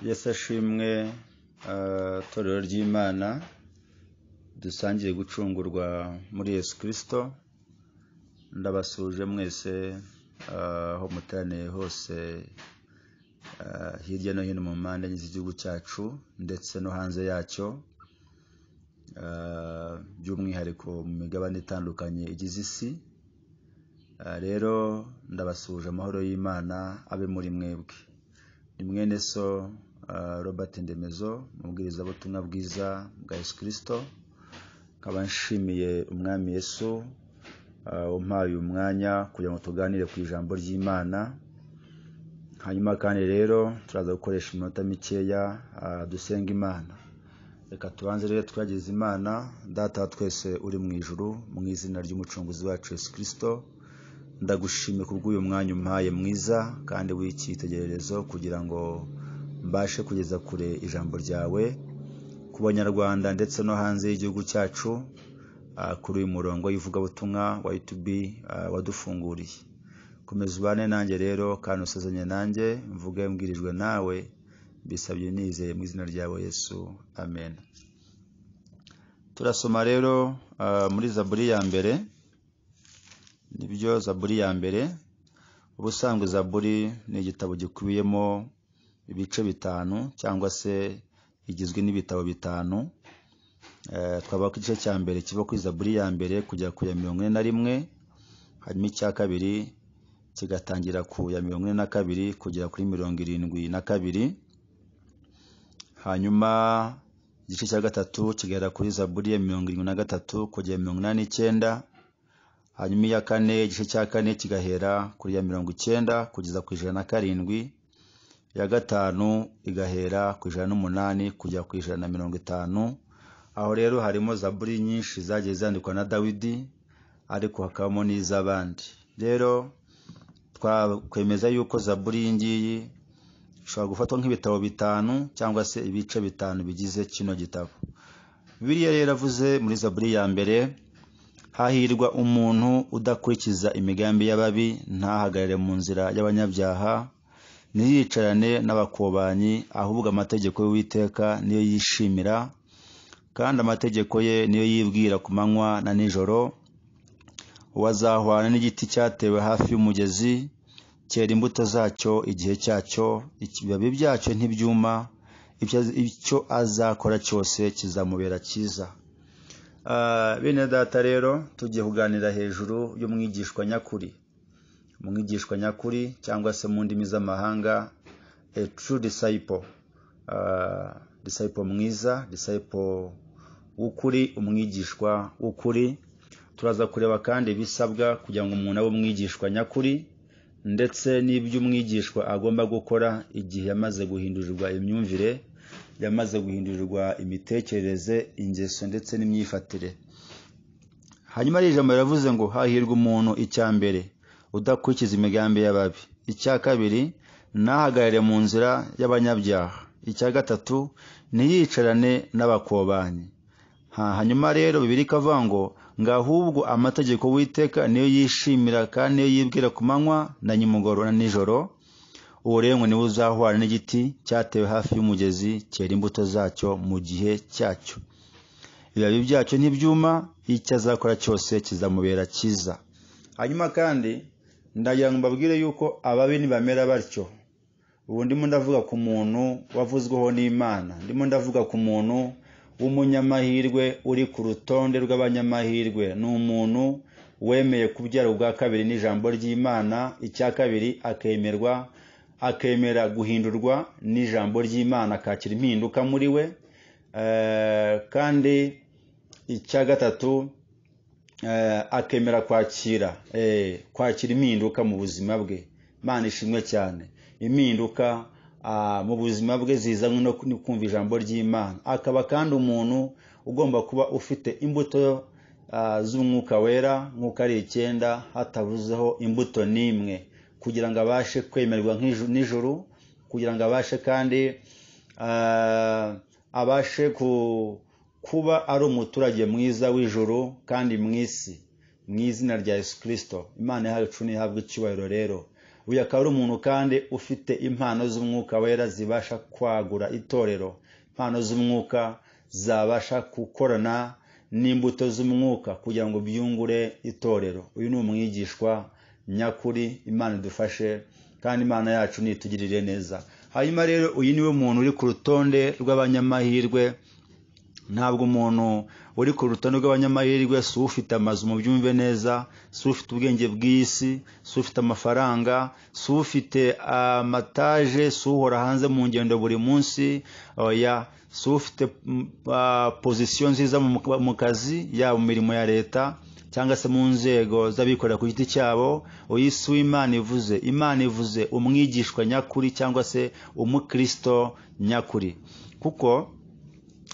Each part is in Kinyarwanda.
Yesu ashimwe, Itorero ry'Imana dusangiye gucungurwa muri Yesu Kristo. Ndabasuje mwese aho muteraniye hose, hirya no hino mu mpande z'igihugu cyacu ndetse no hanze yacyo, by'umwihariko mu migabane itandukanye igize isi. Rero ndabasuhuje, amahoro y'Imana abe muri mwebwe. Ni mwene so Robert Ndemezo, umubwirizabutumwa bwiza bwa Yesu Kristo. Nkaba nshimiye Umwami Yesu umpaye uyu mwanya kugira ngo tuganire ku ijambo ry'Imana. Hanyuma kandi rero turaza gukoresha iminota mikeya dusenga Imana. Reka tubanze rero twageze Imana. Data wa twese uri mu ijuru, mu izina ry'Umucunguzi wacu Yesu Kristo, ndagushimiye kubw'uyu mwanya umpaye mwiza kandi w'icyitegererezo, kugira ngo mbashe kugeza kure ijambo ryawe ku Banyarwanda ndetse no hanze y'igihugu cyacu, kuri uyu murongo w'ivugabutumwa wa YouTube wadufunguriye. Komeza ubane nanjye rero kandi usezanye nanjye, mvuge mbwirijwe nawe, mbisabye nizeye mu izina ryawe Yesu, amen. Turasoma rero muri Zaburi ya mbere, nibyo, Zaburi ya mbere. Ubusanzwe Zaburi ni igitabo gikubiyemo ibice bitanu, cyangwa se igizwe n'ibitabo bitanu. Twavuga ko igice cya mbere kiva kuri Zaburi ya mbere kugera ku ya 41, hanyuma icya kabiri kigatangira ku ya 42 kugera kuri 72, hanyuma igice cya gatatu kigera kuri Zaburi ya 73 kugera 89, hanyuma iya kane, igice cya kane kigahera kuri ya 90 kugeza ku 107, iya gatanu igahera ku 108 kugera ku 150. Aho rero harimo zaburi nyinshi zagiye zandikwa na Dawidi, ariko hakabamo n'iz'abandi. Rero twakwemeza yuko zaburi iyi ngiyi ishobora gufatwa nk'ibitabo bitanu cyangwa se ibice bitanu bigize kino gitabo. Bibiliya rero avuze muri Zaburi ya mbere: hahirwa umuntu udakurikiza imigambi y'ababi, ntahagarare mu nzira y'abanyabyaha, ntiyicarane n'abakobanyi, ahubwo amategeko y'Uwiteka niyo yishimira, kandi amategeko ye niyo yibwira ku manywa na nijoro. Uwazahwana n'igiti cyatewe hafi y'umugezi, cyera imbuto zacyo igihe cyacyo, ibibabi byacyo ntibyuma, icyo azakora cyose kizamubera cyiza. Bene data, rero tugiye kuganira hejuru y'umwigishwa nyakuri. Umwigishwa nyakuri, cyangwa se mu ndimi z'amahanga a true disciple, disciple mwiza, disciple w'ukuri, umwigishwa w'ukuri. Turaza kureba kandi ibisabwa kugira ngo umuntu abe umwigishwa nyakuri, ndetse n'ibyo umwigishwa agomba gukora igihe yamaze guhindurirwa imyumvire, yamaze guhindurirwa imitekerereze, ingeso ndetse n'imyifatire. Hanyuma iri jambo riravuze ngo hahirwa umuntu, icya mbere, udakurikiza imigambi y'ababi, icya kabiri, ntahagarare mu nzira y'abanyabyaha, icya gatatu, ntiyicarane n'abakobanyi. Hanyuma rero Bibiliya ikavuga ngo ahubwo amategeko y'Uwiteka niyo yishimira kandi niyo yibwira ku manywa na nimugoroba na nijoro. Uwo rero ngo niwe uzahwana n'igiti cyatewe hafi y'umugezi, cyera imbuto zacyo mu gihe cyacyo, ibibabi byacyo ntibyuma, icyo azakora cyose kizamubera cyiza. Hanyuma kandi ndagira ngo mbabwire yuko ababi ntibamera batyo. Ubu ndimo ndavuga ku muntu wavuzweho n'Imana, ndimo ndavuga ku muntu w'umunyamahirwe uri ku rutonde rw'abanyamahirwe. Ni umuntu wemeye kubyara ubwa kabiri n'ijambo ry'Imana, icya kabiri akemerwa, akemera guhindurwa n'ijambo ry'Imana, akakira impinduka muri we, kandi icya gatatu akemera kwakira impinduka mu buzima bwe. Imana ishimwe cyane. Impinduka mu buzima bwe zizanywe no kumva ijambo ry'Imana. Akaba kandi umuntu ugomba kuba ufite imbuto z'Umwuka Wera, nk'uko ari 9, hatabuzeho imbuto n'imwe, kugira ngo abashe kwemerwa n'ijuru, kugira ngo abashe kandi abashe kuba ari umuturage mwiza w'ijuru kandi mu isi, mu izina rya Yesu Kristo. Imana yacu ntihabwe icyubahiro. Rero Uyu akaba ari umuntu kandi ufite impano z'umwuka wera zibasha kwagura itorero, impano z'umwuka zabasha gukorana n'imbuto z'umwuka kugira ngo byungure itorero. Uyu ni umwigishwa nyakuri. Imana idufashe kandi Imana yacu nitugirire neza. Hanyuma rero uyu niwe muntu uri ku rutonde rw'abanyamahirwe. Ntabwo umuntu uri ku rutonde rw'abanyamahirwe si ufite amazu, mu byumve neza, si ufite ubwenge bw'isi, si ufite amafaranga, si ufite amataje, si uhora hanze mu ngendo buri munsi, oya, si ufite pozisiyo nziza mu kazi, yaba mu mirimo ya leta cyangwa se mu nzego z'abikorera ku giti cyabo. Uyu si Imana ivuze. Imana ivuze umwigishwa nyakuri cyangwa se umukristo nyakuri, kuko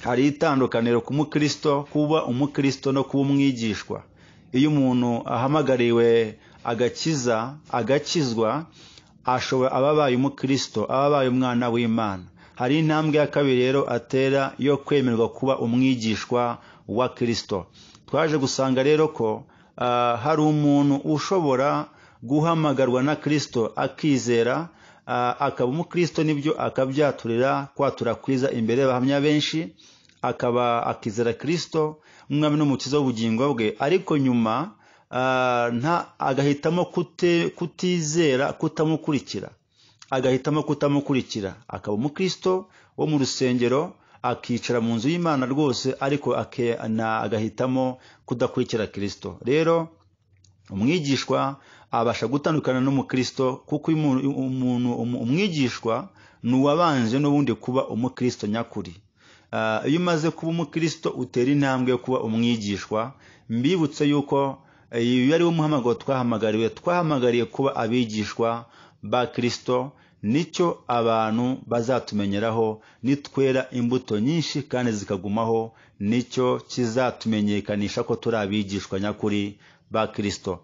hari itandukaniro ku mukristo, kuba umukristo no kuba umwigishwa. Iyo umuntu ahamagariwe agakiza, agakizwa, ashobora aba abaye umukristo, aba abaye umwana w'Imana. Hari intambwe ya kabiri rero atera yo kwemerwa kuba umwigishwa wa Kristo. Twaje gusanga rero ko hari umuntu ushobora guhamagarwa na Kristo akizera, akaba umukristo nibyo, akabyaturira kwatura kwiza imbere y'abahamya benshi, akaba akizera Kristo umwami n'umukiza w'ubugingo bwe, ariko nyuma agahitamo kutizera, kutamukurikira, agahitamo kutamukurikira, akaba umukristo wo mu rusengero, akicara mu nzu y'Imana rwose, ariko agahitamo kudakurikira Kristo. Rero umwigishwa abasha gutandukana n'umukristo, kuko umuntu umwigishwa ni uwabanje n'ubundi kuba umukristo nyakuri. Iyo umaze kuba umukristo utera intambwe yo kuba umwigishwa. Mbibutse yuko iyo ari wo muhamagaro twahamagariwe, twahamagariye kuba abigishwa ba Kristo. Nicyo abantu bazatumenyeraho, nitwera imbuto nyinshi kandi zikagumaho, nicyo kizatumenyekanisha ko turi abigishwa nyakuri ba Kristo.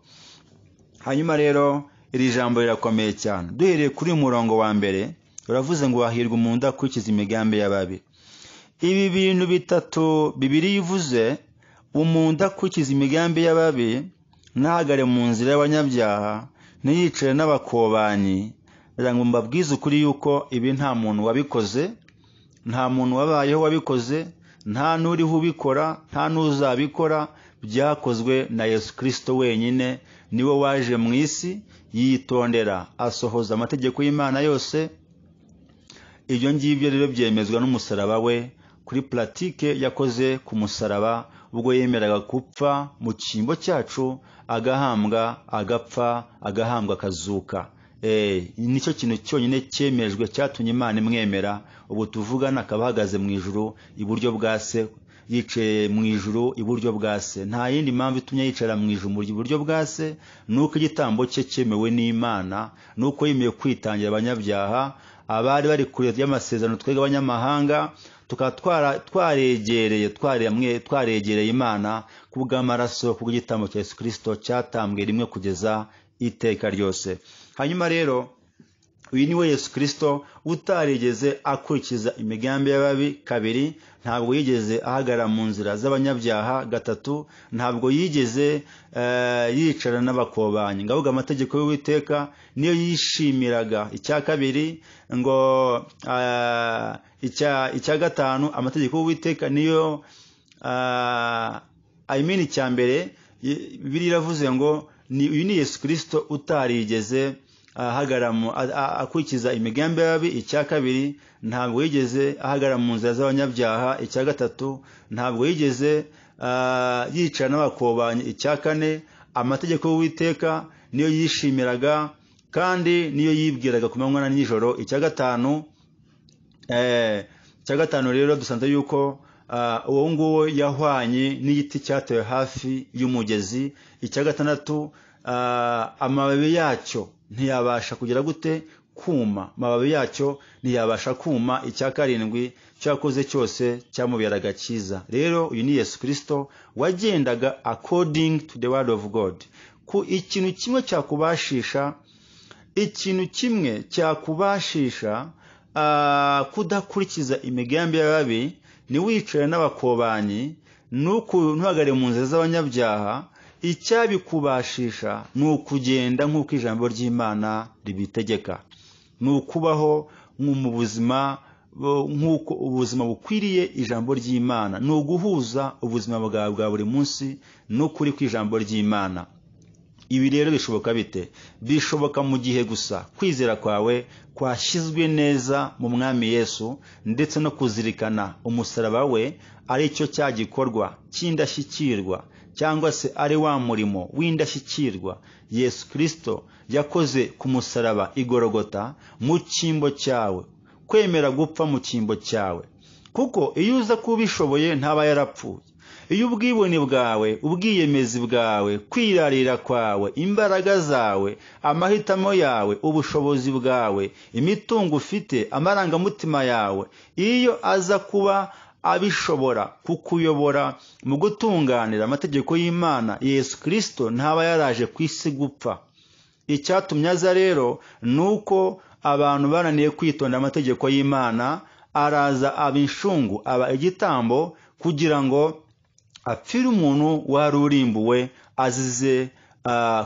Hanyuma rero iri jambo rirakomeye cyane. Duhereye kuri murongo wa mbere, uravuze ngo hahirwa umuntu udakurikiza imigambi y'ababi. Ibi bintu bitatu Bibiliya ivuze: umuntu udakurikiza imigambi y'ababi, ntahagare mu nzira y'abanyabyaha, ntiyicare n'abakobanyi. Ngo mbabwize ukuri yuko ibi nta muntu wabikoze, nta muntu wabayeho wabikoze, nta n'uriho ubikora, nta n'uzabikora. Byakozwe na Yesu Kristo wenyine. Niwe waje mu isi yitondera, asohoza amategeko y'Imana yose. Ibyo ngibyo rero byemezwa n'umusaraba we, kuri puratike yakoze ku musaraba, ubwo yemeraga gupfa mu cyimbo cyacu, agahambwa, agapfa, agahambwa, akazuka. Nicyo kintu cyonyine cyemejwe cyatumye Imana imwemera. Ubu tuvugana akaba ahagaze mu ijuru iburyo bwa se, yicaye mu ijuru iburyo bwa se. Nta yindi mpamvu itumye yicara mu ijuru iburyo bwa se, nuko igitambo cye cyemewe n'Imana, nuko yemeye kwitangira abanyabyaha, abari bari kure y'amasezerano, twebwe abanyamahanga tukaba twaregereye Imana kubw'amaraso, kubw'igitambo cya Yesu Kristo cyatambwe rimwe kugeza iteka ryose. Hanyuma rero uyu ni we Yesu Kristo utarigeze akurikiza imigambi y'ababi. Kabiri, ntabwo yigeze ahagarara mu nzira z'abanyabyaha. Gatatu, ntabwo yigeze yicara n'abakobanyi, ngavuga amategeko y'Uwiteka niyo yishimiraga. Icya kabiri ngo icya gatanu, amategeko y'Uwiteka niyo icya mbere. Bibiliya iravuze ngo uyu ni Yesu Kristo utarigeze akurikiza imigambi y'ababi. Icya kabiri, ntabwo yigeze ahagarara mu nzira z'abanyabyaha. Icya gatatu, ntabwo yigeze yicara n'abakobanyi. Icya kane, amategeko y'Uwiteka niyo yishimiraga kandi niyo yibwiraga ku manywa na nijoro. Icya gatanu rero dusanze yuko uwo nguwo yahwanye n'igiti cyatewe hafi y'umugezi. Icya gatandatu, amababi yacyo ntiyabasha kugira gute kuma, amababi yacyo ntiyabasha kuma. Icya karindwi, cyakoze cyose cyamuberaga cyiza. Rero uyu ni Yesu Kristo wagendaga according to the word of God. Ku ikintu kimwe cyakubashisha, ikintu kimwe cyakubashisha kudakurikiza imigambi y'ababi, ni wicaye n'abakobanyi, ntuhagare mu nzira z'abanyabyaha, Icyabikubashisha ni ukugenda nk'uko ijambo ry'Imana ribitegeka, ni ukubaho mu buzima nk'uko ubuzima bukwiriye ijambo ry'Imana, ni uguhuza ubuzima bwawe bwa buri munsi n'ukuri kw'ijambo ry'Imana. Ibi rero bishoboka bite? Bishoboka mu gihe gusa kwizera kwawe kwashyizwe neza mu Mwami Yesu, ndetse no kuzirikana umusaraba we ari cyo cya gikorwa cy'indashyikirwa, cyangwa se ari wa murimo w'indashyikirwa Yesu Kristo yakoze ku musaraba i Golgota mu cyimbo cyawe, kwemera gupfa mu cyimbo cyawe. Kuko iyo uza kubishoboye ntaba yarapfuye. Iyo ubwibone bwawe, ubwiyemezi bwawe, kwirarira kwawe, imbaraga zawe, amahitamo yawe, ubushobozi bwawe, imitungo ufite, amarangamutima yawe, iyo aza kuba abishobora kukuyobora mu gutunganira amategeko y'Imana, Yesu Kristo ntaba yaraje ku isi gupfa. Icyatumye aza rero ni uko abantu bananiye kwitonda amategeko y'Imana, araza aba inshungu, aba igitambo, kugira ngo apfire umuntu wari urimbuwe azize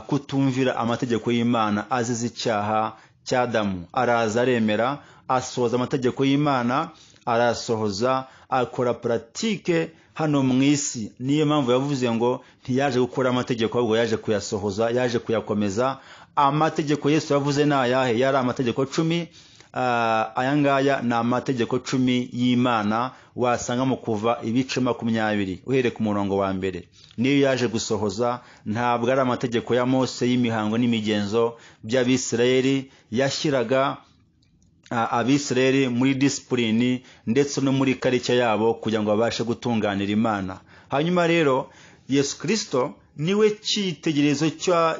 kutumvira amategeko y'Imana, azize icyaha cya Adamu. Araza aremera, asohoza amategeko y'Imana, arasohoza, akora puratike hano mu isi. Niyo mpamvu yavuze ngo ntiyaje gukora amategeko, ahubwo yaje kuyasohoza, yaje kuyakomeza. Amategeko Yesu yavuze ni ayahe? Yari amategeko 10. Aya ngaya ni amategeko 10 y'Imana wasanga mu Kuva ibice 20 uhereye ku murongo wa mbere. Niyo yaje gusohoza, ntabwo ari amategeko ya Mose y'imihango n'imigenzo by'Abisirayeli yashyiraga Abisirayeli muri disipulini ndetse no muri karike yabo kugira ngo babashe gutunganira Imana. Hanyuma rero Yesu Kristo niwe cyitegererezo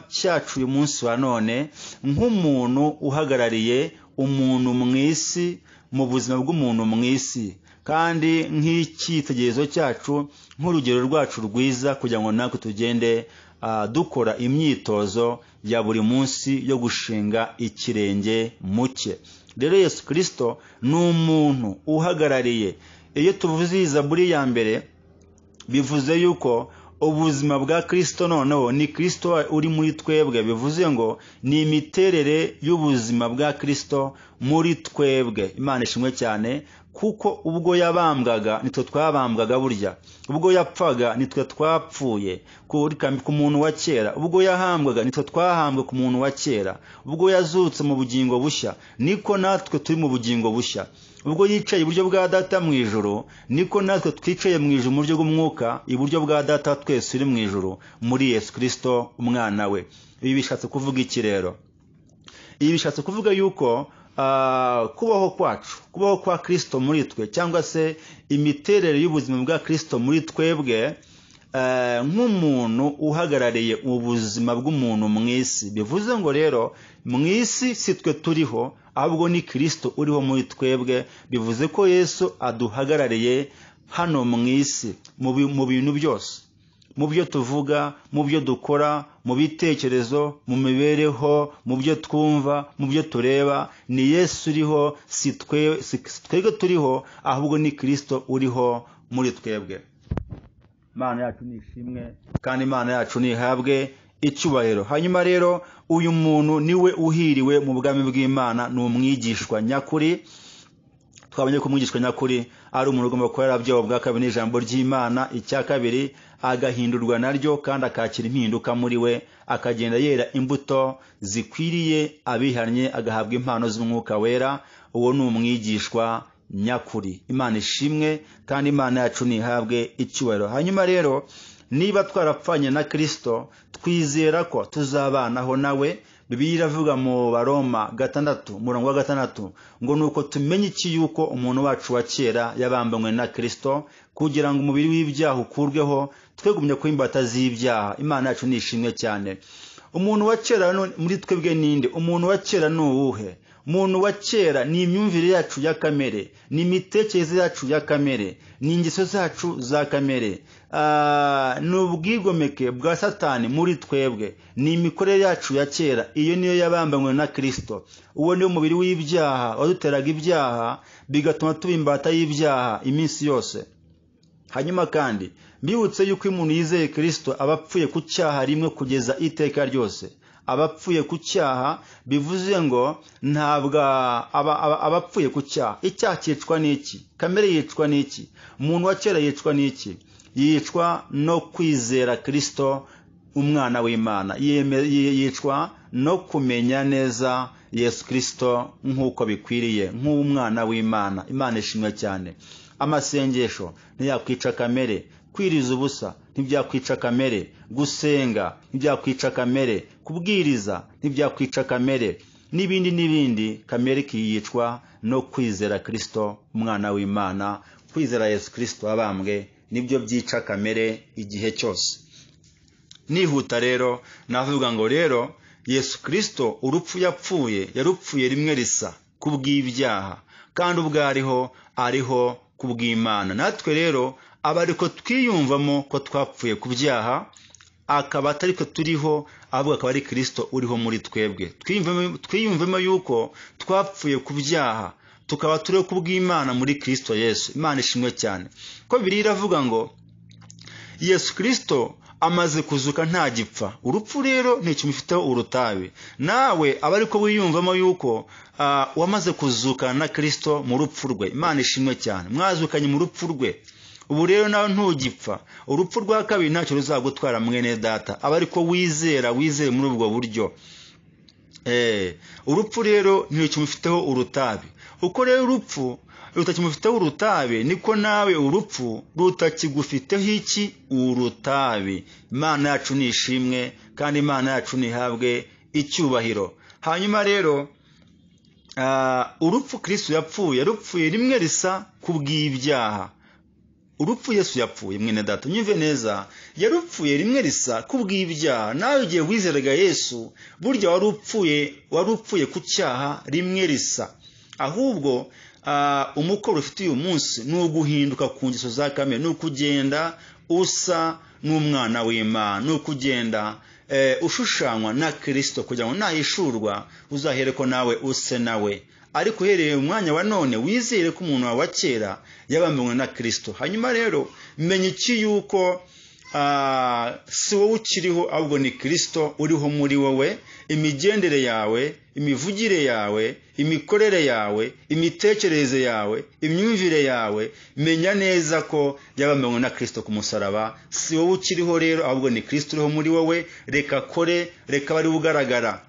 cyacu uyu munsi wa none, nk'umuntu uhagarariye umuntu mu isi, mu buzima bw'umuntu mu isi, kandi nk'icyitegererezo cyacu, nk'urugero rwacu rwiza, kugira ngo natwe tugende dukora imyitozo ya buri munsi yo gushinga ikirenge muke. Rero Yesu Kristo ni umuntu uhagarariye. Iyo tuvuze iyi Zaburi ya mbere, bivuze yuko ubuzima bwa Kristo noneho ni Kristo uri muri twebwe, bivuze ngo ni imiterere y'ubuzima bwa Kristo muri twebwe. Imana ishimwe cyane, kuko ubwo yabambwaga nitwe twabambwaga, burya ubwo yapfaga nitwe twapfuye ku muntu wa kera, ubwo yahambwaga nitwe twahambwe ku muntu wa kera, ubwo yazutse mu bugingo bushya niko natwe turi mu bugingo bushya, ubwo yicaye iburyo bwa Data mu ijuru niko natwe twicaye mu ijuru mu buryo bw'umwuka, iburyo bwa Data twese uri mu ijuru muri Yesu Kristo umwana we. Ibi bishatse kuvuga iki rero? Ibi bishatse kuvuga yuko kubaho kwacu, kubaho kwa Kristo muri twe, cyangwa se imiterere y'ubuzima bwa Kristo muri twebwe, nk'umuntu uhagarariye ubuzima bw'umuntu mu isi. Bivuze ngo rero mu isi si twe turiho, ahubwo ni Kristo uriho muri twebwe. Bivuze ko Yesu aduhagarariye hano mu isi mu bintu byose, mu byo tuvuga, mu byo dukora, mu bitekerezo, mu mibereho, mu byo twumva, mu byo tureba, ni Yesu uriho, si twebwe turiho, ahubwo ni Kristo uriho muri twebwe. Imana yacu ni ishimwe, kandi Imana yacu nihabwe icyubahiro. Hanyuma rero uyu muntu niwe uhiriwe mu bwami bw'Imana, ni umwigishwa nyakuri. Twabonye ko umwigishwa nyakuri ari umuntu ugomba kuba yarabyawe bwa kabiri n'ijambo ry'Imana, icya kabiri agahindurwa naryo kandi akakira impinduka muri we, akagenda yera imbuto zikwiriye abihannye, agahabwa impano z'umwuka wera. Uwo ni umwigishwa nyakuri. Imana ishimwe, kandi Imana yacu nihabwe icyubahiro. Hanyuma rero niba twarapfanye na Kristo, twizera ko tuzabanaho nawe. Bibiliya iravuga mu Baroma 6 umurongo wa 6 ngo nuko tumenye iki yuko umuntu wacu wa kera yabambanywe na Kristo, kugira ngo umubiri w'ibyaha ukurweho, twegumye kuba imbata z'ibyaha. Imana yacu ni ishimwe cyane. Umuntu wa kera muri twebwe ninde? Umuntu wa kera ni uwuhe? Umuntu wa kera ni imyumvire yacu ya kamere, ni imitekerereze yacu ya kamere, ni ingeso zacu za kamere, ni ubwigomeke bwa Satani muri twebwe, ni imikorere yacu ya kera. Iyo niyo yabambanywe na Kristo. Uwo niwo mubiri w'ibyaha waduteraga ibyaha, bigatuma tuba imbata y'ibyaha iminsi yose. Hanyuma kandi mbibutse yuko umuntu yizeye Kristo aba apfuye ku cyaha rimwe kugeza iteka ryose. Aba apfuye ku cyaha, bivuze ngo ntabwo aba apfuye ku cyaha. Icyaha cyicwa n'iki? Kamere yicwa n'iki? Umuntu wa kera yicwa n'iki? Yicwa no kwizera Kristo umwana w'Imana, yicwa no kumenya neza Yesu Kristo nk'uko bikwiriye nk'umwana w'Imana. Imana ishimwe cyane. Amasengesho ntiyakwica kamere, kwiriza ubusa ntibyakwica kamere, gusenga ntibyakwica kamere, kubwiriza ntibyakwica kamere, n'ibindi n'ibindi. Kamere ikiyicwa no kwizera Kristo umwana w'Imana, kwizera Yesu Kristo wabambwe, nibyo byica kamere igihe cyose. Nihuta rero navuga ngo rero Yesu Kristo urupfu yapfuye yarupfuye rimwe risa kubw'ibyaha, kandi ubwo ariho ariho kubw'Imana. Natwe rero aba ariko twiyumvamo ko twapfuye ku byaha, akaba atari ko turiho, ahubwo akaba ari Kristo uriho muri twebwe. Twiyumvemo yuko twapfuye ku byaha, tukaba turiho kubw'Imana muri Kristo Yesu. Imana ishimwe cyane. Ko Bibiliya iravuga ngo Yesu Kristo amaze kuzuka ntagipfa, urupfu rero ntikimufiteho urutabi. Nawe aba ariko wiyumvamo yuko wamaze kuzukana na Kristo mu rupfu rwe. Imana ishimwe cyane. Mwazukanye mu rupfu rwe, ubu rero nawe ntugipfa. Urupfu rwa kabiri ntacyo ruzagutwara mwene data, aba ariko wizera, wizere muri ubwo buryo. Urupfu rero ntikimufiteho urutabi. Uko rero urupfu rutakimufiteho urutabi, niko nawe urupfu rutakigufiteho iki? Urutabi. Imana yacu ni ishimwe, kandi Imana yacu nihabwe icyubahiro. Hanyuma rero urupfu Kristo yapfuye yarupfuye rimwe risa kubw'ibyaha. Urupfu Yesu yapfuye, mwene data nyumve neza, yarupfuye rimwe risa kubw'ibyaha. Nawe igihe wizeraga Yesu, burya wari upfuye ku cyaha rimwe risa. Ahubwo umukoro ufite uyu munsi ni uguhinduka ku ngeso za kamere, ni ukugenda usa n'umwana w'Imana, ni ukugenda ushushanywa na Kristo, kugira ngo nahishurwa uzahere ko nawe use nawe. Ariko uhereye umwanya wa none wizere ko umuntu wawe wa kera yabambanywe na Kristo. Hanyuma rero menya iki yuko si wowe ukiriho, ahubwo ni Kristo uriho muri wowe. Imigendere yawe, imivugire yawe, imikorere yawe, imitekerereze yawe, imyumvire yawe, menya neza ko yabambanywe na Kristo ku musaraba. Si wowe ukiriho rero, ahubwo ni Kristo uriho muri wowe. Reka kore, reka bari ugaragara.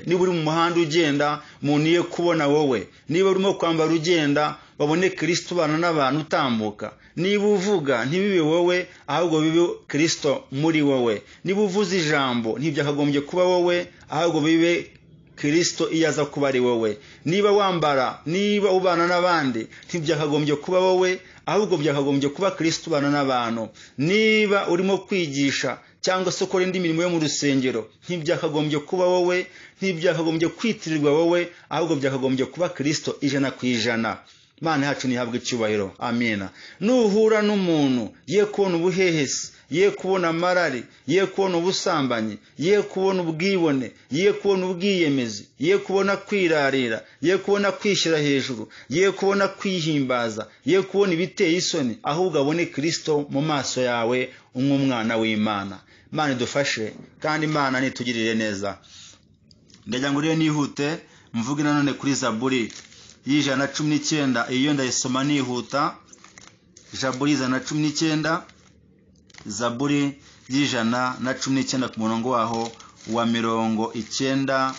Niba uri mu muhanda ugenda, umuntu ye kubona wowe. Niba urimo kwambara ugenda, babone Kristo ubana n'abantu utambuka. Niba uvuga ntibibe wowe, ahubwo bibe Kristo muri wowe. Niba uvuze ijambo ntibyakagombye kuba wowe, ahubwo bibe Kristo iyo aza kuba ari wowe. Niba wambara, niba ubana n'abandi, ntibyakagombye kuba wowe, ahubwo byakagombye kuba Kristo ubana n'abantu. Niba urimo kwigisha cyangwa se ukora indi mirimo yo mu rusengero, ntibyakagombye kuba wowe, ntibyakagombye kwitirirwa wowe, ahubwo byakagombye kuba Kristo 100%. Imana yacu nihabwe icyubahiro. Amina. Nuhura n'umuntu, ye kubona ubuhehesi, ye kubona amarari, ye kubona ubusambanyi, ye kubona ubwibone, ye kubona ubwiyemezi, ye kubona kwirarira, ye kubona kwishyira hejuru, ye kubona kwihimbaza, ye kubona ibiteye isoni, ahubwo abone Kristo mu maso yawe nk'umwana w'Imana. Imana idufashe, kandi Imana nitugirire neza. Ndagira ngo rero nihute mvuge nanone kuri Zaburi y'119. Iyo ndayisoma nihuta. Zaburi 119, Zaburi y'119 ku murongo waho wa 97.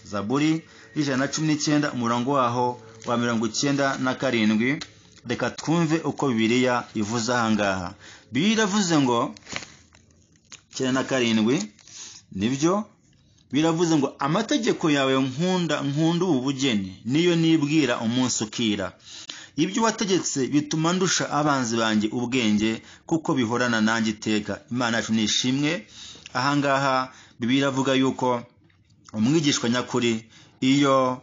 Zaburi y'119 umurongo waho wa 97. Reka twumve uko Bibiliya ivuze aha ngaha. Bibiliya iravuze ngo 97, nibyo biravuze ngo amategeko yawe nkunda ubu bugeni, niyo nibwira umunsi ukira. Ibyo wategetse bituma ndusha abanzi banjye ubwenge, kuko bihorana nanjye iteka. Imana yacu nishimwe. Aha ngaha Bibiliya iravuga yuko umwigishwa nyakuri iyo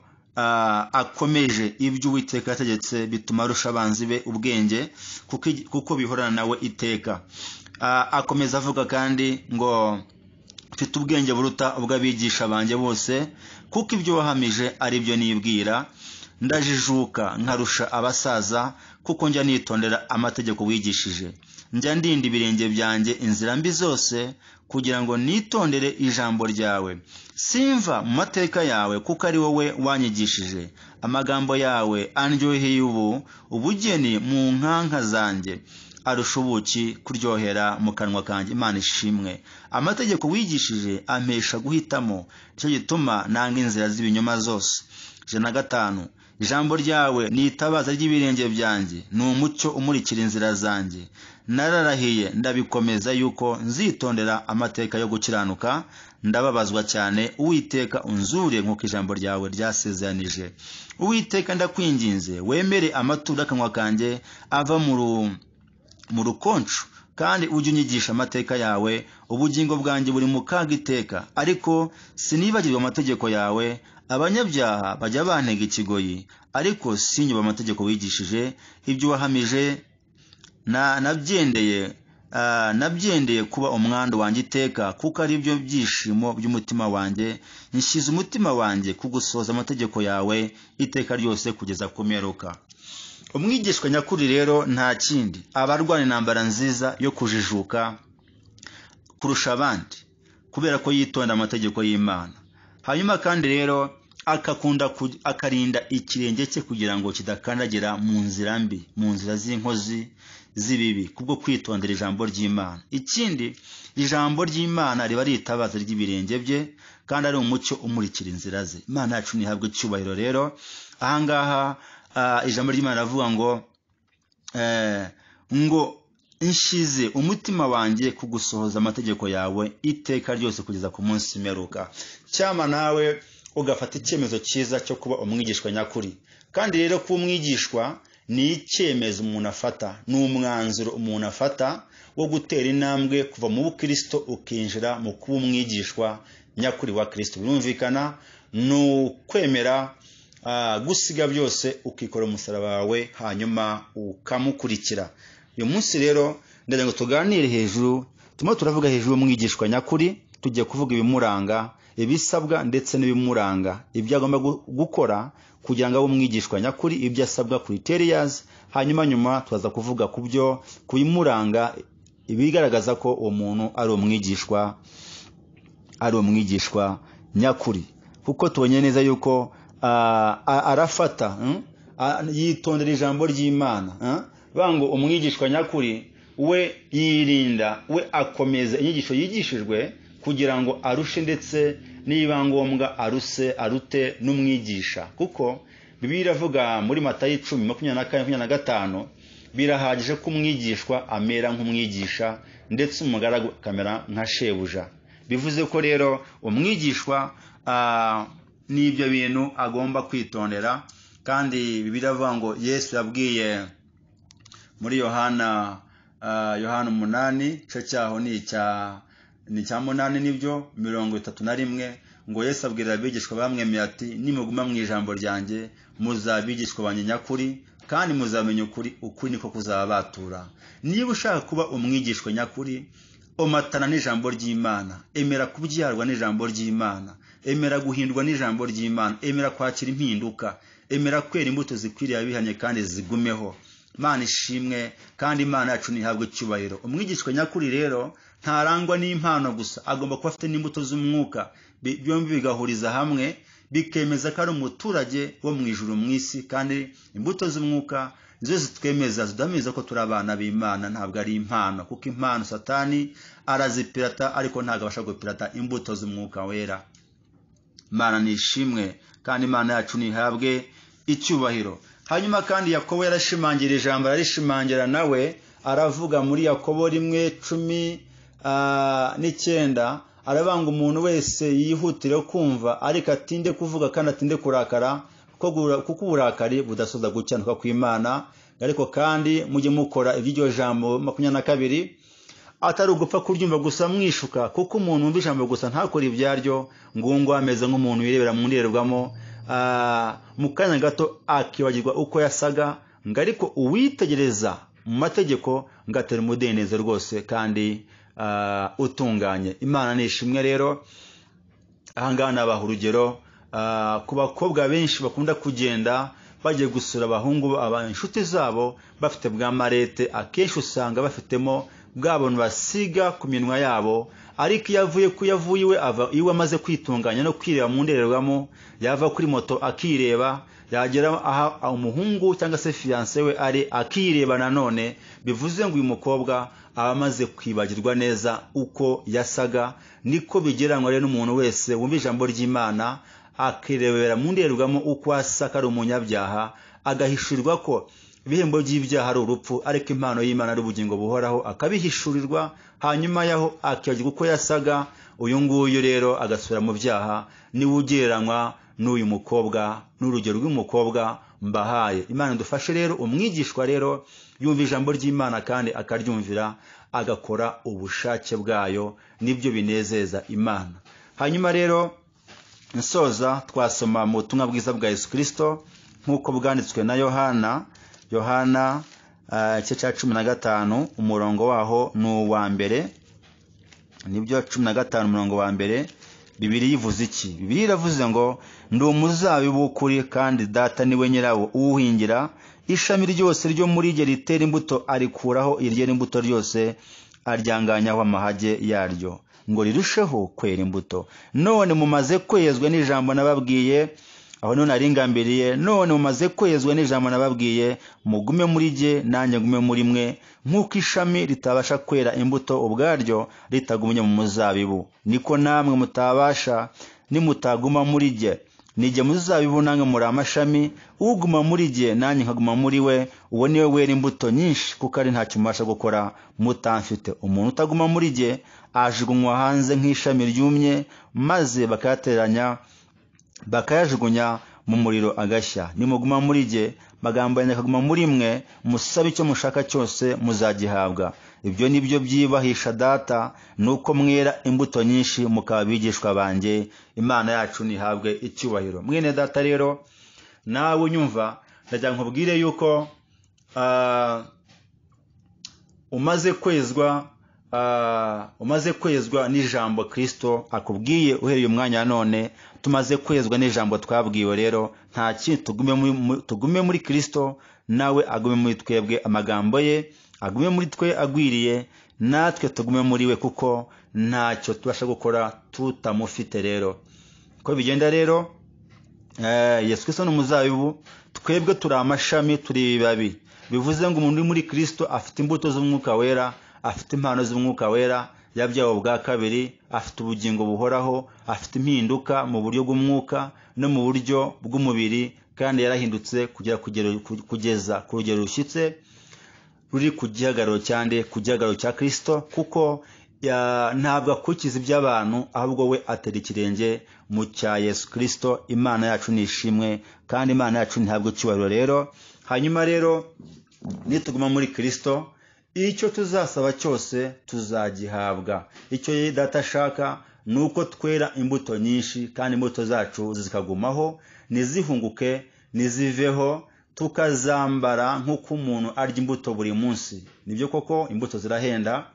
akomeje ibyo Uwiteka yategetse bituma arusha abanzi be ubwenge, kuko bihorana nawe iteka. Akomeza avuga kandi ngo mfite ubwenge buruta ubw'abigisha banjye bose, kuko ibyo wahamije ari byo nibwira. Ndajijuka nkarusha abasaza, kuko njya nitondera amategeko wigishije. Njya ndinda ibirenge byanjye inzira mbi zose, kugira ngo nitondere ijambo ryawe. Simva mu mateka yawe, kuko ari wowe wanyigishije. Amagambo yawe andyoheye ubu ubugeni mu nkanka zanjye, arusha ubuki kuryohera mu kanwa kanjye. Imana ishimwe. Amategeko wigishije ampesha guhitamo, nicyo gituma nanga inzira z'ibinyoma zose. 105. Ijambo ryawe ni itabaza ry'ibirenge byanjye, ni umucyo umurikira inzira zanjye. Nararahiye ndabikomeza yuko nzitondera amateka yo gukiranuka. Ndababazwa cyane, Uwiteka unzure nk'uko ijambo ryawe ryasezeranije. Uwiteka ndakwinginze, wemere amaturo y'akanwa kanjye ava mu rukonco, kandi ujye unyigisha amateka yawe. Ubugingo bwanjye buri mu kaga iteka, ariko sinibagirwa amategeko yawe. Abanyabyaha bajya bantega ikigoyi, ariko sinyuba amategeko wigishije. Ibyo wahamije nabyendeye kuba umwandu wanjye iteka, kuko ari byo byishimo by'umutima wanjye. Nshyize umutima wanjye kugusohoza amategeko yawe iteka ryose kugeza ku mperuka. Umwigishwa nyakuri rero nta kindi, aba arwana intambara nziza yo kujijuka kurusha abandi, kubera ko yitonda amategeko y'Imana. Hanyuma kandi rero akakunda akarinda ikirenge cye kugira ngo kidakandagira mu nzira mbi, mu nzira z'inkozi z'ibibi, kubwo kwitondera ijambo ry'Imana. Ikindi, ijambo ry'Imana riba ari itabaza ry'ibirenge bye, kandi ari umucyo umurikira inzira ze. Imana yacu ntihabwe icyubahiro. Rero ahangaha ijambo ry'Imana ravuga ngo ngo nshize umutima wanjye kugusohoza amategeko yawe iteka ryose kugeza ku munsi mperuka. Cyama nawe ugafata icyemezo cyiza cyo kuba umwigishwa nyakuri. Kandi rero kuba umwigishwa ni icyemezo umuntu afata, ni umwanzuro umuntu afata wo gutera intambwe kuva mu bukristo ukinjira mu kuba umwigishwa nyakuri wa Kristo. Birumvikana ni ukwemera gusiga byose ukikora umusaraba wawe hanyuma ukamukurikira. Uyu munsi rero ndagira ngo tuganire hejuru, turimo turavuga hejuru y'umwigishwa nyakuri, tugiye kuvuga ibimuranga, ibisabwa ndetse n'ibimuranga, ibyo agomba gukora kugira ngo abe umwigishwa nyakuri, ibyo asabwa criterias. Hanyuma nyuma tuza kuvuga ku byo kubimuranga, ibigaragaza ko uwo muntu ari umwigishwa, ari umwigishwa nyakuri. Kuko tubonye neza yuko arafata yitondera ijambo ry'Imana. Bango umwigishwa nyakuri we yirinda, we akomeza inyigisho yigishijwe kugira ngo arushe, ndetse niba ngombwa aruse arute n'umwigisha. Kuko Bibiliya iravuga muri Matayo 10:24-25, birahagije ko umwigishwa amera nk'umwigisha, ndetse umugaragu akamera nka shebuja. Bivuze ko rero umwigishwa n'ibyo bintu agomba kwitondera. Kandi Bibiliya iravuga ngo Yesu yabwiye muri Yohana 8, igice cyaho ni icya 8, nibyo 31, ngo Yesu abwira abigishwa bamwemeye ati nimuguma mu ijambo ryanjye muzabigishwa banjye nyakuri, kandi muzamenya ukuri, ukuri niko kuzababatura. Niba ushaka kuba umwigishwa nyakuri, omatana n'ijambo ry'Imana, emera kubyarwa n'ijambo ry'Imana, emera guhindurwa n'ijambo ry'Imana, emera kwakira impinduka, emera kwera imbuto zikwiriye abihanye kandi zigumeho. Imana ishimwe kandi Imana yacu ntihabwe icyubahiro. Umwigishwa nyakuri rero ntarangwa n'impano gusa, agomba kuba afite n'imbuto z'umwuka, byombi bigahuriza hamwe bikemeza ko ari umuturage wo mu ijuru mu isi. Kandi imbuto z'umwuka nizo zitwemeza, ziduhamiriza ko turi abana b'Imana, ntabwo ari impano, kuko impano Satani arazipirata, ariko ntabwo abasha gupirata imbuto z'umwuka wera. Imana nishimwe kandi Imana yacu ntihabwe icyubahiro. Hanyuma kandi Yakobo yarashimangira ijambo, ararishimangira nawe aravuga muri Yakobo 1:19, arabanga umuntu wese yihutire kumva ariko atinde kuvuga kandi atinde kurakara, kuko uburakari budasoza gucyanuka kw'Imana. Ariko kandi mujye mukora iby'iryo jambo 22, atari ugupfa kuryumva gusa mwishuka, kuko umuntu wumva ijambo gusa ntakore ibyaryo, ngo ameze nk'umuntu wirebera mu ndorerwamo, mu kanya gato akibagirwa uko yasaga. Ngo ariko uwitegereza mu mategeko ngo atera umudendezo rwose kandi utunganye. Imana ni ishimwe. Rero ahangaha nabaha urugero ku bakobwa benshi bakunda kugenda bagiye gusura abahungu, inshuti zabo, bafite bwa marete, akenshi usanga bafitemo bwa buntu basiga ku minwa yabo. Ariko iyo avuye ku yavuye iwe, ava iwe amaze kwitunganya no kwireba mu ndorerwamo, yava kuri moto akireba, yagera aha umuhungu cyangwa se fiancé we ari akireba nanone. Bivuze ngo uyu mukobwa aba amaze kwibagirwa neza uko yasaga. Niko bigereranywa rero n'umuntu wese wumva ijambo ry'Imana akirebera mu ndorerwamo uko asa, ko ari umunyabyaha, agahishurirwa ko ibihembo by'ibyaha ari urupfu, ariko impano y'Imana ari ubugingo buhoraho, akabihishurirwa. Hanyuma yaho akibagirwa uko yasaga. Uyu nguyu rero agasubira mu byaha, niwe ugereranywa n'uyu mukobwa, n'urugero rw'umukobwa mbahaye. Imana idufashe rero. Umwigishwa rero yumva ijambo ry'Imana kandi akaryumvira, agakora ubushake bwayo, nibyo binezeza Imana. Hanyuma rero nsoza, twasoma mu butumwa bwiza bwa Yesu Kristo nk'uko bwanditswe na Yohana. Yohana igice cya 15, umurongo waho ni uwa mbere. Nibyo, 15 umurongo wa mbere. Bibiliya ivuze iki? Bibiliya iravuze ngo: "Ndi umuzabibu w'ukuri, kandi Data niwe nyirawo uwuhingira. Ishami ryose ryo muri jye ritera imbuto arikuraho, iryera imbuto ryose aryanganyaho amahage yaryo, ngo rirusheho kwera imbuto. None mumaze kwezwa n'ijambo nababwiye." Aho none aringambiriye. "None mumaze kwezwa n'ijambo nababwiye. Mugume muri jye, nanjye ngume muri mwe. Nk'uko ishami ritabasha kwera imbuto ubwaryo ritagumye mu muzabibu, niko namwe mutabasha nimutaguma muri jye. Nijye muzabibu, namwe muri amashami. Uguma muri jye, nanjye nkaguma muri we, uwo niwe wera imbuto nyinshi, kuko ari ntacyo mubasha gukora mutamfite. Umuntu utaguma muri jye ajugunywa hanze nk'ishami ryumye, maze bakayateranya, bakayajugunya mu muriro, agashya. Nimuguma muri jye, magambo yanjye akaguma muri mwe, musabe icyo mushaka cyose, muzagihabwa. Ibyo ni byo byubahisha Data, nuko mwera imbuto nyinshi, mukaba abigishwa banjye." Imana yacu ntihabwe icyubahiro. Mwene Data rero, nawe unyumva, ndagira nkubwire yuko umaze kwezwa n'ijambo Kristo akubwiye uhereye umwanya wa none. Tumaze kwezwa n'ijambo twabwiwe rero, nta kindi, tugume muri Kristo, nawe agume muri twebwe, amagambo ye agume muri twe agwiriye, natwe tugume muri we, kuko ntacyo tubasha gukora tutamufite. Rero uko bigenda rero, Yesu Kristo ni umuzabibu, twebwe turi amashami, turi ibibabi. Bivuze ngo umuntu uri muri Kristo afite imbuto z'Umwuka Wera, afite impano z'Umwuka Wera, yabyawe ubwa kabiri, afite ubugingo buhoraho, afite impinduka mu buryo bw'umwuka no mu buryo bw'umubiri, kandi yarahindutse kugeza ku rugero rushyitse ruri ku gihagararo cyande, ku gihagararo cya Kristo, kuko ntabwo akurikiza iby'abantu, ahubwo we atera ikirenge mu cya Yesu Kristo. Imana yacu ni ishimwe, kandi Imana yacu ntihabwe icyubahiro rero. Hanyuma rero nituguma muri Kristo, icyo tuzasaba cyose tuzagihabwa. Icyo Data ashaka ni uko twera imbuto nyinshi, kandi imbuto zacu zikagumaho, ntizihunguke, ntiziveho, tukazambara nk'uko umuntu arya imbuto buri munsi. Nibyo koko, imbuto zirahenda,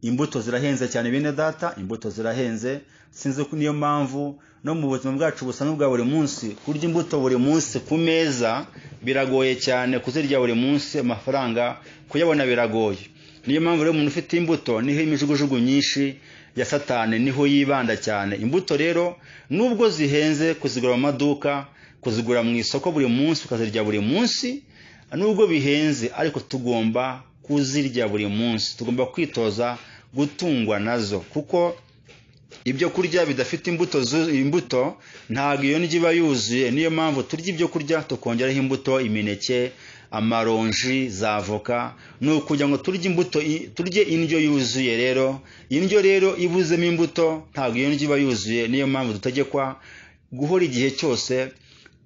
imbuto zirahenze cyane, bene Data, imbuto zirahenze. Sinzi ko niyo mpamvu no mu buzima bwacu busanzwe bwa buri munsi, kurya imbuto buri munsi ku meza biragoye cyane. Kuzirya buri munsi, amafaranga kuyabona biragoye. Niyo mpamvu rero umuntu ufite imbuto, niho imijugujugu nyinshi ya Satani niho yibanda cyane. Imbuto rero, nubwo zihenze kuzigura mu maduka, kuzigura mu isoko buri munsi, ukazirya buri munsi, nubwo bihenze, ariko tugomba kuzirya buri munsi. Tugomba kwitoza gutungwa nazo, kuko ibyo kurya bidafite imbuto, ntabwo iyo ndyo iba yuzuye. Niyo mpamvu turya ibyo kurya tukongeraho imbuto, imineke, amaronji, za avoka, ni ukugira ngo turye imbuto, turye indyo yuzuye. Rero indyo rero ibuzemo imbuto, ntabwo iyo ndyo iba yuzuye. Niyo mpamvu dutegekwa guhora igihe cyose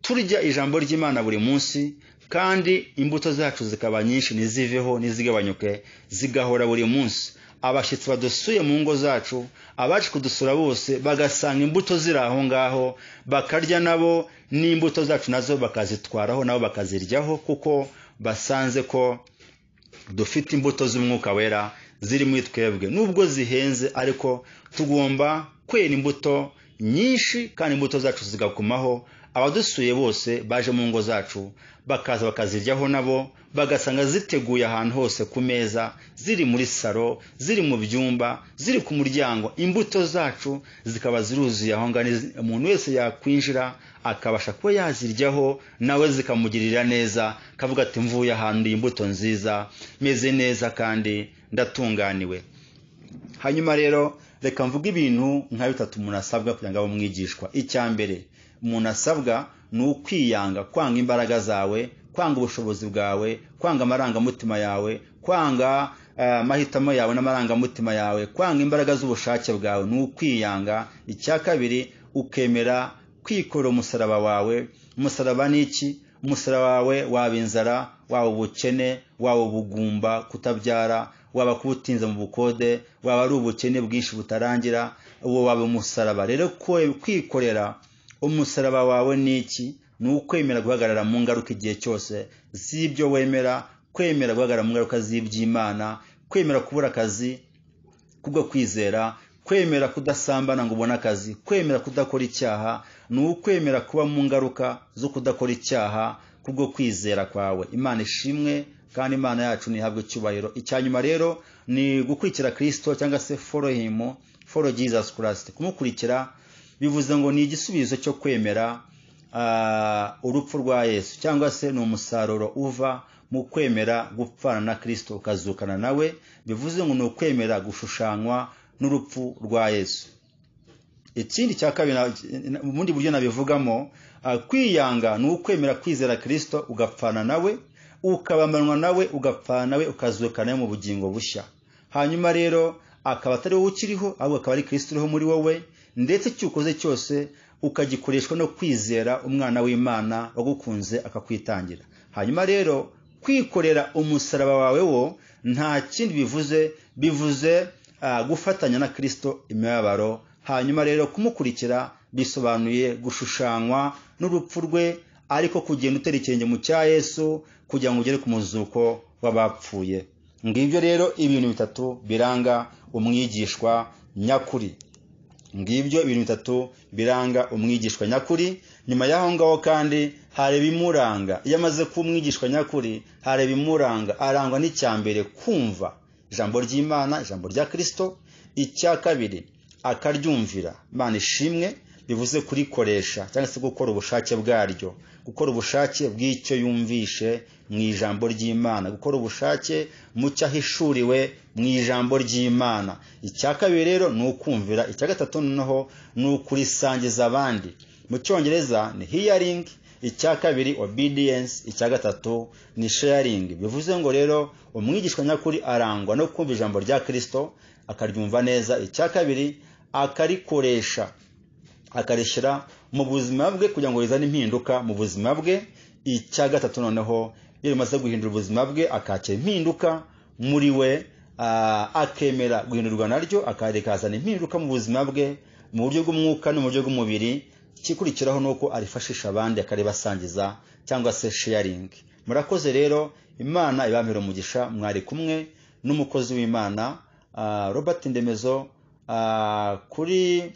turya ijambo ry'Imana buri munsi, kandi imbuto zacu zikaba nyinshi, ntiziveho, ntizigabanyuke, zigahora buri munsi. Abashyitsi badusuye mu ngo zacu, abaje kudusura bose, bagasanga imbuto ziri aho ngaho, bakarya nabo, n'imbuto zacu nazo bakazitwaraho, nabo bakaziryaho, kuko basanze ko dufite imbuto z'Umwuka Wera ziri muri twebwe. Nubwo zihenze, ariko tugomba kwera imbuto nyinshi, kandi imbuto zacu zigakumaho. Abadusuye bose baje mu ngo zacu bakaza bakaziryaho nabo, bagasanga ziteguye ahantu hose ku meza, ziri muri salo, ziri mu byumba, ziri ku muryango. Imbuto zacu zikaba ziruzuye aho ngaho, umuntu wese yakwinjira akabasha kuba yaziryaho nawe zikamugirira neza, akavuga ati mvuye ahantu imbuto nziza, meze neza kandi ndatunganiwe. Hanyuma rero reka mvuge ibintu nka bitatu umuntu asabwa kugira ngo abe umwigishwa. Icya mbere umuntu asabwa ni ukwiyanga, kwanga imbaraga zawe, kwanga ubushobozi bwawe, kwanga amarangamutima yawe, kwanga amahitamo yawe n'amarangamutima yawe, kwanga imbaraga z'ubushake bwawe, ni ukwiyanga. Icya kabiri ukemera kwikorera umusaraba wawe. Umusaraba ni iki? Umusaraba wawe waba inzara, waba ubukene, waba ubugumba, kutabyara, waba kubutinza mu bukode, waba ari ubukene bwinshi butarangira, uwo waba umusaraba. Rero kwikorera umusaraba wawe ni iki? Ni ukwemera guhagarara mu ngaruka igihe cyose z'ibyo wemera, kwemera guhagarara mu ngaruka z'iby'Imana, kwemera kubura akazi kubwo kwizera, kwemera kudasambana ngo ubone akazi, kwemera kudakora icyaha, ni ukwemera kuba mu ngaruka zo kudakora icyaha kubwo kwizera kwawe. Imana ishimwe kandi Imana yacu ntihabwe icyubahiro. Icya nyuma rero ni gukurikira Kristo cyangwa se follow him, follow Jesus Christ. Kumukurikira bivuze ngo ni igisubizo cyo kwemera urupfu rwa Yesu, cyangwa se ni umusaruro uva mu kwemera gupfana na Kristo ukazukana nawe. Bivuze ngo ni ukwemera gushushanywa n'urupfu rwa Yesu. Ikindi cya kabiri, mu bundi buryo nabivugamo, kwiyanga ni ukwemera kwizera Kristo ugapfana nawe, ukabambanwa nawe, ugapfana nawe, ukazukana nawe mu bugingo bushya. Hanyuma rero akaba atari wowe ukiriho, ahubwo akaba ari Kristo uriho muri wowe, ndetse icyo ukoze cyose ukagikoreshwa no kwizera umwana w'Imana wagukunze akakwitangira. Hanyuma rero kwikorera umusaraba wawe wo nta kindi bivuze, bivuze gufatanya na Kristo imibabaro. Hanyuma rero kumukurikira bisobanuye gushushanywa n'urupfu rwe, ariko kugenda utera ikirenge mu cya Yesu kugira ngo ugere ku muzuko w'abapfuye. Ngibyo rero ibintu bitatu biranga umwigishwa nyakuri. Ngibyo ibintu bitatu biranga umwigishwa nyakuri. Nyuma y'aho ngaho kandi hari ibimuranga. Iyo amaze kuba umwigishwa nyakuri hari ibimuranga. Arangwa n'icya mbere, kumva ijambo ry'Imana, ijambo rya Kristo. Icya kabiri akaryumvira. Imana ishimwe, bivuze kurikoresha cyangwa se gukora ubushake bwaryo, gukora ubushake bw'icyo yumvishe mu ijambo ry'Imana, gukora ubushake mu cyo ahishuriwe mu ijambo ry'Imana. Icya kabiri rero ni ukumvira. Icya gatatu noneho ni ukurisangiza abandi. Mu Cyongereza ni hearing, icya kabiri obedience, icya gatatu ni sharing. Bivuze ngo rero umwigishwa nyakuri arangwa no kumva ijambo rya Kristo akaryumva neza. Icya kabiri akarikoresha, akarishyira mu buzima bwe kugira ngo rizane impinduka mu buzima bwe. Icya gatatu noneho iyo rimaze guhindura ubuzima bwe akakira impinduka muri we, akemera guhindurwa naryo, akarikazana impinduka mu buzima bwe mu buryo bw'umwuka no mu buryo bw'umubiri. Ikikurikiraho nuko arifashisha abandi, akaribasangiza cyangwa se sharing. Murakoze rero, Imana ibamere umugisha. Mwari kumwe n'umukozi w'Imana Robert Ndemezo kuri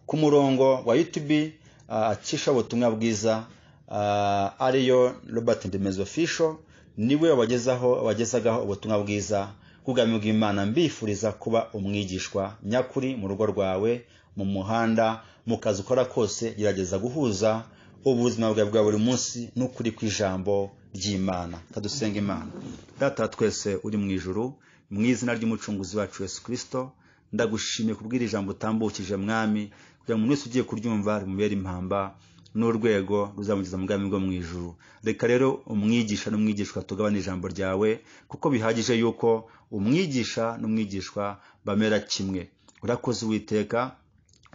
ku murongo wa YouTube acisha ubutumwa bwiza, ariyo Robert Ndemezo Official. Niwe wabagezagaho ubutumwa bwiza bw'ubwami bw'Imana. Mbifuriza kuba umwigishwa nyakuri mu rugo rwawe, mu muhanda, mu kazi ukora kose. Gerageza guhuza ubuzima bwawe bwa buri munsi n'ukuri kw'ijambo ry'Imana. Kadusenga Imana. Data twese uri mu ijuru, mu izina ry'umucunguzi wacu Yesu Kristo, ndagushimiye kubwira ijambo utambukije Mwami, kugira ngo umuntu wese ugiye kuryumva rimubere impamba n'urwego ruzamugeza mu bwami bwo mu ijuru. Reka rero umwigisha n'umwigishwa tugabane ijambo ryawe, kuko bihagije yuko umwigisha n'umwigishwa bamera kimwe. Urakoze Uwiteka,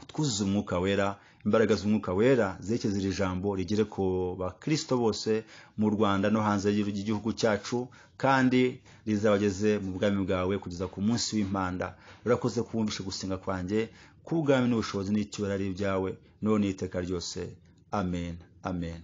twuzuze umwuka wera, imbaraga z'umwuka wera zerekeza iri jambo rigere ku bakristo bose mu Rwanda no hanze y'igihugu cyacu, kandi rizabageze mu bwami bwawe kugeza ku munsi w'impanda. Urakoze kubumvisha gusenga kwanjye, kubwami n'ubushobozi n'icyubahiro ari ibyawe none iteka ryose. Amen, amen.